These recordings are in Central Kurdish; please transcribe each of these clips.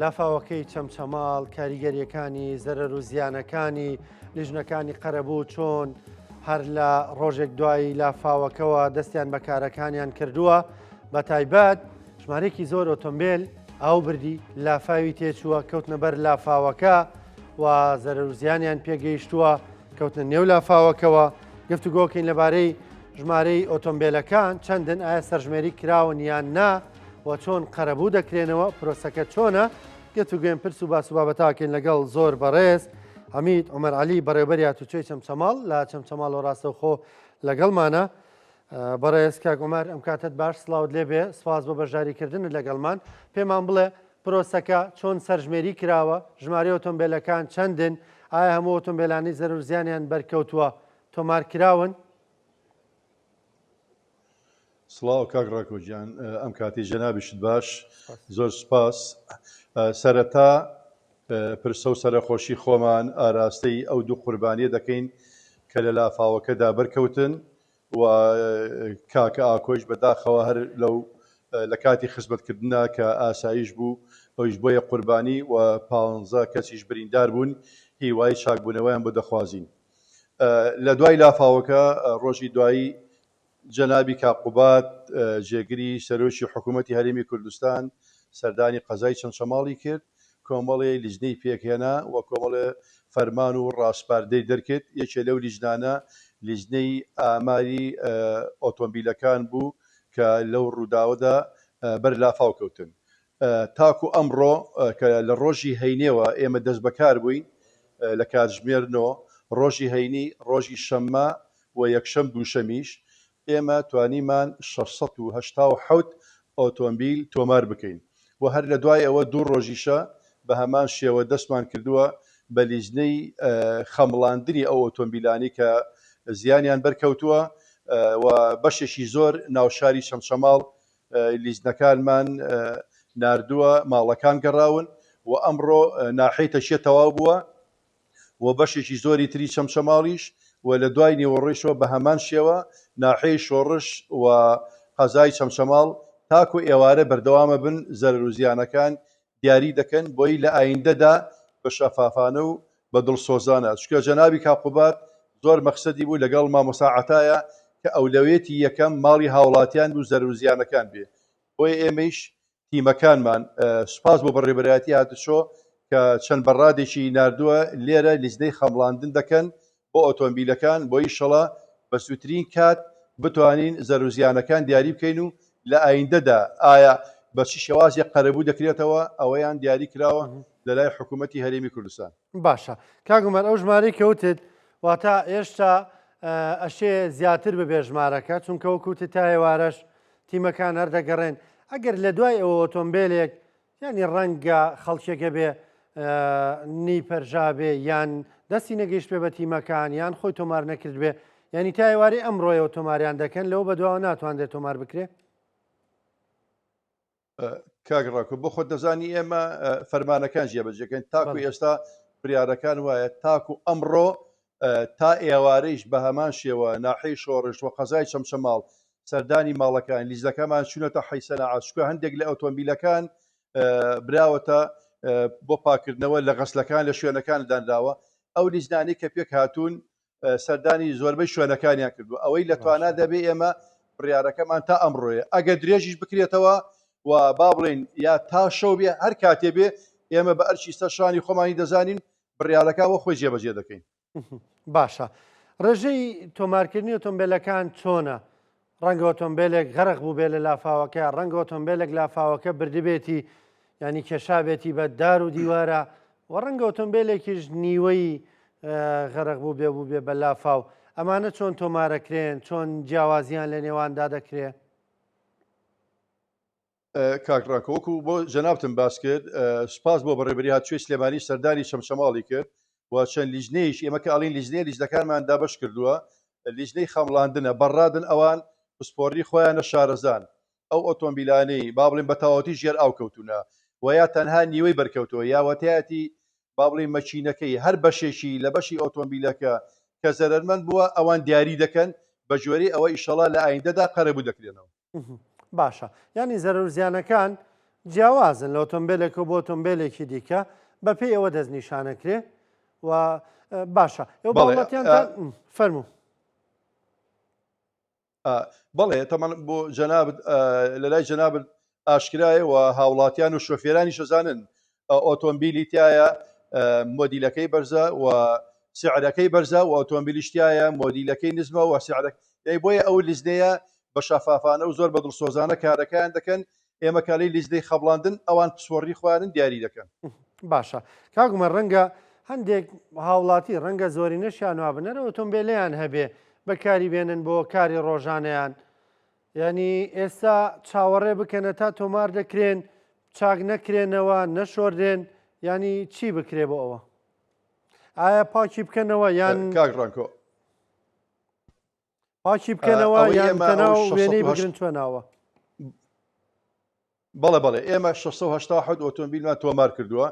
لافاوەکەی چەمچەماڵ، کاریگەرییەکانی، زەرەر و زیانەکانی، لیژنەکانی قەرەبوو چۆن هەر لە ڕۆژێک دوای لافاوەکەوە دەستیان بە کارەکانیان کردووە، بە تایبەت ژمارەیەکی زۆر ئۆتۆمبێل ئاو بردی، لافاوی تێچووە، کەوتنە بەر لافاوەکە و زەرەر و زیانیان پێگەیشتووە، کەوتنە نێو لافاوەکەوە. گفتوگۆکەین لەبارەی ژمارەی ئۆتۆمبێلەکان چەندن، ئایا سەرژمێری کراون یان نا؟ و چۆن قەرەبوو دەکرێنەوە، پرۆسەکە چۆنە؟ گەتوگوێن پرس و باس و بابەتاکەین لەگەڵ زۆر بەڕێز عەمید عومەر عەلی بەڕێوبەری هاتوچۆی چەمچەماڵ لە چەمچەماڵەوە ڕاستەوخۆ لەگەڵمانە. بەڕێز کاک عومەر ئەم کاتەت باش، سڵاوت لێبێ، سپاس بۆ بەشداریکردنت لەگەڵمان. پێمان بڵێ پرۆسەکە چۆن سەرژمێری کراوە، ژمارەی ئۆتۆمبێلەکان چەندن، ئایا هەموو ئۆتۆمبێلانەی زەرەر و زیانیان بەرکەوتووە تۆمار کراون؟ سڵاو کاک ڕاکۆ گیان ئەم کاتی جەنابیشت باش زۆر سپاس سەرەتا پرسە و سەرەخۆشی خۆمان ئاراستەی ئەو دوو قوربانیە دەکەین کە لە لافاوەکەدا بەرکەوتن و کاکە ئاکۆیش بەداخەوە هەر لەو لە کاتی خزمەتکردنا کە ئاسایش بوو ئەویش بۆیە قوربانی و پانزە کەسیش بریندار بوون هیوای چاکبوونەوەیان بۆ دەخوازین لە دوای لافاوەکە ڕۆژی دوایی جەنابی کاک قوباد جێگری سەرۆکی حکوومەتی هەرێمی کوردستان سەردانی قەزای چەمچەماڵی کرد، کۆمەڵێ لیژنەی پێکهێنا و کۆمەڵێ فەرمان و ڕاسپاردەی دەرکرد، یەکێ لەو لیژنانە لیژنەی ئاماری ئۆتۆمبیلەکان بوو کە لەو ڕووداوەدا بەر لافاو کەوتن. تاکو ئەمڕۆ کە لە ڕۆژی هەینێوە ئێمە دەستبەکار بووین لە کاتژمێر نۆ، ڕۆژی هەینی، ڕۆژی شەممە و یەکشەم دووشەمیش ئێمە توانیمان 687 ئۆتۆمبیل تۆمار بکەین و هەر لە دوای ئەوە دوو ڕۆژیشە بە هەمان شێوە دەستمان کردووە بە لیژنەی خەمڵاندنی ئەو ئۆتۆمبیلانەی کە زیانیان بەرکەوتووە و بەشێکی زۆر ناوشاری چەمچەماڵ لیژنەکانمان ناردووە ماڵەکان گەڕاون و ئەمڕۆ ناحیەی تەکیە تەواو بووە و بەشێکی زۆری تری چەمچەماڵیش و لە دوای نیوەڕۆیشەوە بە هەمان شێوە ناحیەی شۆڕش و قەزای چەمچەماڵ تاکو ئێوارە بەردەوامە بن زەرەر و زیانەکان دیاری دەکەن بۆی لە ئایندەدا بە شەفافانە و بە دڵسۆزانە چونکە جەنابی کاک قوباد زۆر مەخسەدی بوو لەگەڵ مامۆستا عەتایە کە ئەولەویەتی یەکەم ماڵی هاوڵاتیان و زەرەر و زیانەکان بێ بۆیە ئێمەیش تیمەکانمان سوپاس بۆ بەڕێوەبەرایەتی هاتوچۆ کە چەند بەڕادێکی ناردووە لێرە لیژنەی خەمڵاندن دەکەن بۆ ئۆتۆمبیلەکان بۆ ئیشەڵا بە زووترین کات بتوانین زەرەر و زیانەکان دیاری بکەین و لە ئایندەدا ئایا بە چ شێوازێک قەرەبوو دەکرێتەوە ئەوەیان دیاری کراوە لەلای حکوومەتی هەرێمی کوردستان. باشە کاک عومەر ئەو ژمارەی کە وتت واتا ئێشتا ئەشێ زیاتر ببێ ژمارەکە چونکە وەکو وتت تا ئێوارەش تیمەکان هەر دەگەڕێن ئەگەر لە دوای ئەوە ئۆتۆمبیلێک یانی ڕەنگە خەڵکێک هەبێ نی پەرژابێ یان دەستی نەگەیشتبێ بە تیمەکان یان خۆی تۆمار نەکردبێ یانی تا ئێوارەی ئەمڕۆیەوە تۆماریان دەکەن لەوە بەدواوە ناتوانرێت تۆمار بکرێ؟ کاک ڕاکۆ بۆ خۆت دەزانی ئێمە فەرمانەکان جێبەجێکەین تاکو ئێستا بریارەکان وایە تاکو ئەمڕۆ تا ئێوارەیش بە هەمان شێوە ناحەی شۆڕش و قەزای چەمچەماڵ سەردانی ماڵەکان لیژنەکەمان چوونەتە حەی سەناعەت چونکە هەندێک لە ئۆتۆمبیلەکان براوەتە بۆ پاکردنەوە لە غەسلەکان لە شوێنەکان دانراوە ئەو لیژنانەی کە پێک هاتوون سەردانی زۆربەی شوێنەکانیان کردو ئەوەی لە توانا دەبێ ئێمە بڕیارەکەمان تا ئەمڕۆیە ئەگەر درێژیش بکرێتەوە و با بڵێین یا تا شەو بێ هەر کاتێ بێ ئێمە بە ئەرکی سەر شانی خۆمانی دەزانین بڕیارەکە وە خۆی جێبەجێ دەکەین. باشە ڕێژەی تۆمارکردنی ئۆتۆمبیلەکان چۆنە؟ ڕەنگە ئۆتۆمبیلێک غەرق بووبێ لە لافاوەکە، ڕەنگە ئۆتۆمبیلێک لافاوەکە بردبێتی ینی کێشابێتی بە دار و دیوارە و ڕەنگە ئۆتۆمبیلێکیش نیوەی غەرق بوو بێ بوو بێ بە لافاو ئەمانە چۆن تۆمارەکرێن چۆن جیاوازیان لە نێواندا دەکرێ؟ کاک ڕاکۆ وەکو بۆ جەنابتم باس کرد سوپاس بۆ بەڕێبەری هاتوچۆی سلێمانی سەردانی چەمچەماڵی کرد و چەند لیژنەیەکی ئێمە کە ئەڵین لیژنەیە لیژنەکانمان دابەش کردووە لیژنەی خەمڵاندنە بەڕادن ئەوان پسپۆڕی خۆیانە شارەزان ئەو ئۆتۆمبیلانەی با بڵێن بە تەواوەتی ژێر ئاو کەوتونە و یا تەنها نیوەی بەرکەوتووە یا وەتیاتی با بڵێین مەکینەکەی هەر بەشێکی لە بەشی ئۆتۆمبیلەکە کە زەرەرمەند بووە ئەوان دیاری دەکەن بە گوێرەی ئەوە ئیشەڵا لە ئایندەدا قەرەبوو دەکرێنەوە. باشە یانی زەرەر و زیانەکان جیاوازن لە ئۆتۆمبیلێکەوە بۆ ئۆتۆمبیلێکی دیکە بەپێی ئەوە دەستنیشانەکرێ و باشە ئێوە باڵاتیان فەرموو. بەڵێ تەمان بۆ جەنابت لە لای جەنابت ئاشکرایە و هاوڵاتیان و شۆفێرانی شەزانن ئۆتۆمبیلی تایە مۆدیلەکەی بەرزە و سعرەکەی بەرزە و ئۆتۆمبیلیش تایە مۆدیلەکەی نزمە و سعرەکەی بۆیە ئەو لیژنەیە بە شەفافانە و زۆر بە دڵسۆزانە کارەکەیان دەکەن ئێمە کالی لیژنەی خەبڵاندن ئەوان پسپۆڕی خۆیانن دیاری دەکەن. باشە کاک عومەر ڕەنگە هەندێک هاوڵاتی ڕەنگە زۆرینەشیان وابن هەر ئۆتۆمبێلیان هەبێ بەکاری بێنن بۆ کاری ڕۆژانەیان یعنی ئێستا چاوەڕێ بکەنە تا تۆمار دەکرێن چاک نەکرێنەوە نەشۆردێن ینی چی بکرێ بۆ ئەوە ئایا پاکی بکەنەوە یان کاک ڕانکۆ پاکی بکەنەوە یان تەناو وێنەی بگرن چوە ناوە؟ بەڵێ بەڵێ ئێمە 687 ئۆتۆمبیلمان تۆمار کردووە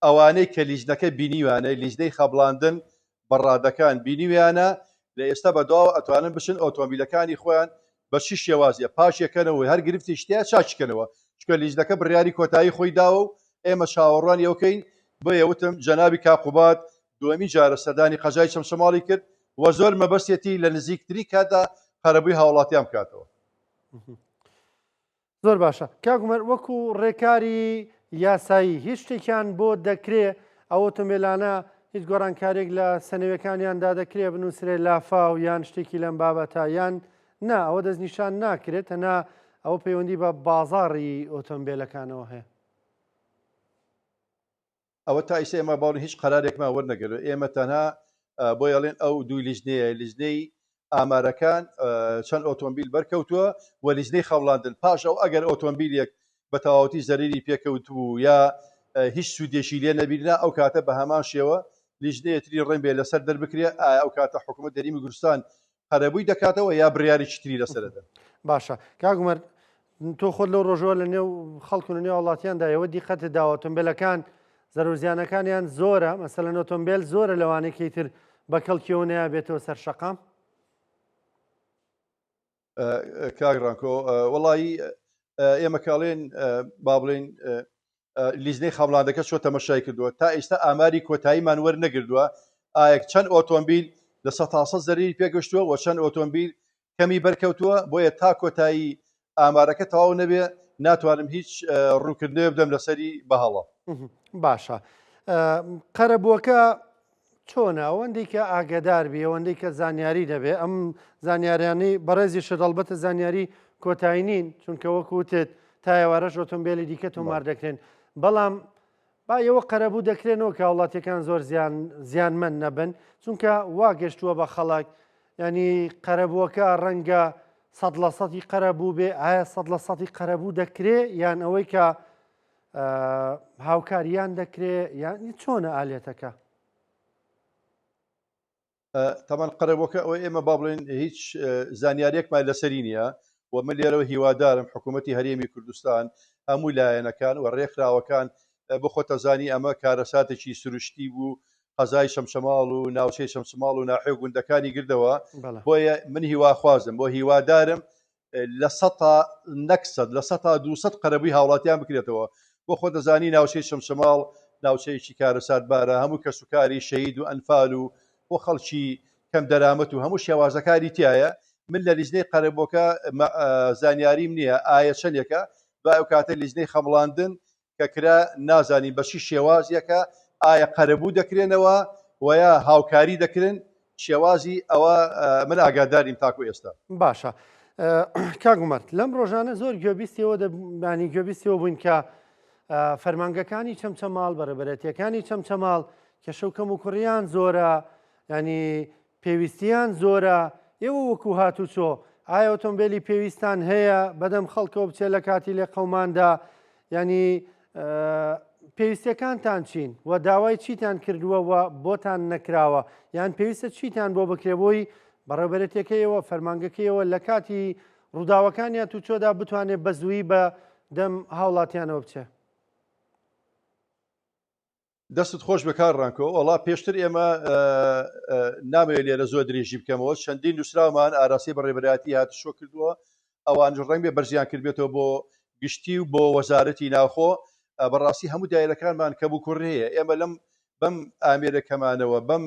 ئەوانەی کە لیژنەکە بینیوانە لیژنەی خەبڵاندن بەڕادەکان بینیویانە لە ئێستا بەدواوە ئەتوانن بچن ئۆتۆمبیلەکانی خۆیان بە چی شێوازیە پاکیەکەنەوە هەر گرفتی شتیا چاکیکەنەوە چکە لیژنەکە بڕیاری کۆتایی خۆی داوە و ئێمە چاوەڕوانی ئەوکەین بۆیە وتم جەنابی کاقوبات دووەمین جارە سەردانی قەزای چەمچەماڵی کرد و زۆر مەبەستێتی لە نزیکترین کاتدا قەرەبووی هاوڵاتیان بکاتەوە. زۆر باشە کاک عومەر وەکو ڕێکاری یاسایی هیچ شتێکیان بۆ دەکرێ ئەو ئۆتۆمبیلانە هیچ گۆڕانکاریێک لە سەنەوەکانیاندا دەکرێ بنووسرێ لافاو یان شتێکی لەم بابەتە یان نا ئەوە دەستنیشان ناکرێت تەنها ئەوە پەیوەندی بە بازاڕی ئۆتۆمبیلەکانەوە هەیە. ئەوە تا ئیستا ئێمە باوەڕ هیچ قەرارێکمان وەرنەگرتووە ئێمە تەنها بۆی ئەڵێن ئەو دوو لیژنەیە لیژنەی ئامارەکان چەند ئۆتۆمبیل بەرکەوتووە و لیژنەی خەوڵاندن پاش ئەو ئەگەر ئۆتۆمبیلێک بە تەواوەتی زەرری پێکەوتبوو یا هیچ سوودێکی لێ نەبینرا ئەو کاتە بە هەمان شێوە لیژنەیەتری ڕێن بێ لەسەر دەربکرێ ئایا ئەو کاتە حکوومەت هەرێمی کوردستان قەرەبووی دەکاتەوە یا بڕیارێکی تری لەسەر دەدەن. باشە کاک عومەر تۆ خۆت لەو ڕۆژەوە لە نێو خەڵک و لە نێو وڵاتیاندا ئێوە دیقەتت داوە ئۆتۆمبیلەکان زەرەرزیانەکانیان زۆرە مەسەلەن ئۆتۆمبیل زۆرە لەوانەیە تر بە کەڵکیەوە نەیابێتەوە سەر شەقام. کاک ڕانکۆ وەڵایی ئێمە کاڵێن با بڵێن لیژنەی خەمڵاندەکە چۆ تەمەشای کردووە تا ئێستا ئاماری کۆتاییمان وەرنەگردووە ئایەک چەند ئۆتۆمبیل لە سەتاسە زەرری پێگەشتووە و چەند ئۆتۆمبیل کەمی بەرکەوتووە بۆیە تا کۆتایی ئامارەکە تەواو نەبێ ناتوانم هیچ ڕوونکردنەوە بدەم لەسەری بەهەڵە. باشە قەرەبووەکە چۆنە ئەوەندەی کە ئاگدار بی ئەوەندەی کە زانیاری دەبێ ئەم زانیاریانەی بەڕێزیشت هەڵبەتە زانیاری کۆتایی نین چونکە وەکو وتت تا ئێوارەش ئۆتۆمبیلی دیکە تۆمار دەکرێن بەڵام با ئێوە قەرەبوو دەکرێنەوە کە هاوڵاتیەکان زۆر زیان زیانمەند نەبن چونکە وا گەشتووە بە خەڵک ینی قەرەبووەکە ڕەنگە سەد لە سەدی قەرەبوو بێ ئایا سەد لە سەدی قەرەبوو دەکرێ یان ئەوەی کە هاوکاریان دەکرێ یان چۆنە ئالێتەکە؟ تەمان قەرەبووەکە ئەوەی ئێمە با بڵێن هیچ زانیاریەکمان لەسەری نییە و من لێرەوە هیوادارم حکوومەتی هەرێمی کوردستان هەموو لایەنەکان و ڕێکخراوەکان بخۆتەزانی ئەمە کارەساتێکی سروشتی بوو قەزای چەمچەماڵ و ناوچەی چەمچەماڵ و ناحێ و گوندەکانی گردەوە بۆیە من هیواخوازم بۆ هیوادارم لە سەتا نەک سەد لە سەتا 200 قەرەبووی هاوڵاتیان بکرێتەوە بۆ خۆ دەزانی ناوچەی چەمچەماڵ ناوچەیەکی کارەساتبارە هەموو کەسوکاری شەهید و ئەنفال و بۆ خەڵکی کەم دەرامەت و هەموو شێوازەکاری تایە من لە لیژنەی قەرەبووەکە زانیاریم نییە ئایا چەندێکە دوای ئەو کاتە لیژنەی خەمڵاندن کە کرا نازانین بە چی شێوازیەکە ئایا قەرەبوو دەکرێنەوە و یا هاوکاری دەکرن شێوازی ئەوە من ئاگاداریم تاکو ئێستا. باشە کاک عومەر لەم ڕۆژانە زۆر گوێبیستیەوە دەبانی گوێبیستیەوە بووین کە فەرمانگەکانی چەمچەماڵ بەڕێبەرەتیەکانی چەمچەماڵ کێشە و کەم و کوڕیان زۆرە ینی پێویستیان زۆرە، ئێوە وەکو هاتوچۆ ئایا ئۆتۆمبێلی پێویستان هەیە بەدەم خەڵکەوە بچێت لە کاتی لێقەوماندا ینی پێویستیەکانتان چین و داوای چیتان کردووە و بۆتان نەکراوە یان پێویستە چیتان بۆ بکرێ بۆی بەڕێوبەرێتەکەیەوە فەرمانگەکەیەوە لە کاتی ڕووداوەکان هاتوچۆدا بتوانێت بە زوویی بە دەم هاوڵاتیانەوە بچێ؟ دەستت خۆش بێ کاک ڕانکۆ وەڵا پێشتر ئێمە نامەوێت لێرە زۆر درێژی بکەمەوە چەندین نووسراومان ئاراسی بەڕێبەرایەتی هاتوچۆ کردووە ئەوان ڕەنگ بێ بەرزیان کردبێتەوە بۆ گشتی و بۆ وەزارەتی ناوخۆ بەڕاستی هەموو دایرەکانمان کەموکوڕی هەیە ئێمە لەم بەم ئامێرەکەمانەوە بەم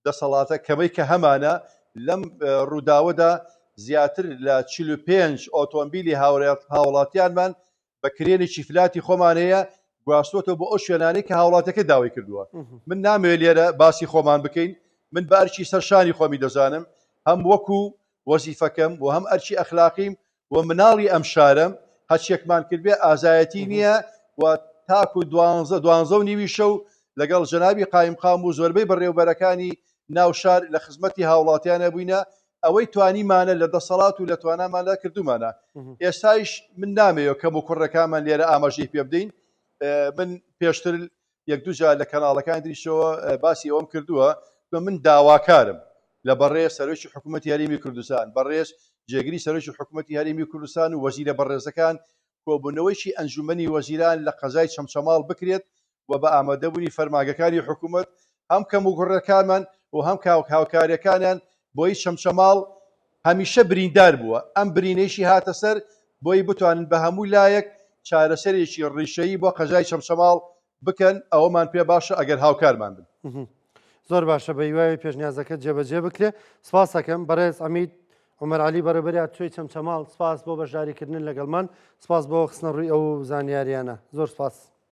دەسەڵاتە کەمەی کە هەمانە لەم ڕووداوەدا زیاتر لە 45 ئۆتۆمبیلی هاوڵاتیانمان بە کرێنێکی فلاتی خۆمان هەیە گواستوەتەوە بۆ ئەو شوێنانەی کە هاوڵاتەکە داوای کردووە من نامەوێت لێرە باسی خۆمان بکەین من بە ئەرکی سەرشانی خۆمی دەزانم هەم وەکو وەزیفەکەم و هەم ئەرکی ئەخلاقیم و مناڵی ئەم شارەم هەرچیەکمان کردبێ ئازایەتی نییە و تاکو دوانزە دوانزە و نیوی شەو لەگەڵ جەنابی قایمقام و زۆربەی بەڕێوبەرەکانی ناو شار لە خزمەتی هاوڵاتیانە بووینە ئەوەی توانیمانە لە دەسەڵات و لە تواناماندا کردومانە ئێستایش من نامەوێت کەم و کوڕەکانمان لێرە ئاماژەی پێ بدەین من پێشتر یەک دوو جار لە کەناڵەکانی تریشەوە باسی ئەوەم کردووە کە من داواکارم لە بەڕێز سەرۆکی حکوومەتی هەرێمی کوردستان، بەڕێز جێگری سەرۆکی حکوومەتی هەرێمی کوردستان و وەزیرە بەڕێزەکان کۆبوونەوەیی ئەنجوومەنی وەزیران لە قەزای چەمچەماڵ بکرێت و بە ئامادەبوونی فەرمانگەکانی حکوومەت هەم کەموکوڕیەکانمان و هەم هاوکاریەکانیان بۆی چەمچەماڵ هەمیشە بریندار بووە، ئەم برینەیشی هاتە سەر بۆی بتوانن بە هەموو لایەک چارەسەرێکی ڕیشەیی بۆ قەزای چەمچەماڵ بکەن، ئەوەمان پێ باشە ئەگەر هاوکارمان بن. زۆر باشە بە هیوای پێشنیازەکەت جێبەجێ بکرێ. سپاس ئەکەم بەڕێز عەمید عومەر عەلی بەڕێوەبەری هاتوچۆی چەمچەماڵ، سپاس بۆ بەشداریکردن لەگەڵمان، سپاس بۆ خستنەڕووی ئەو زانیاریانە. زۆر سپاس.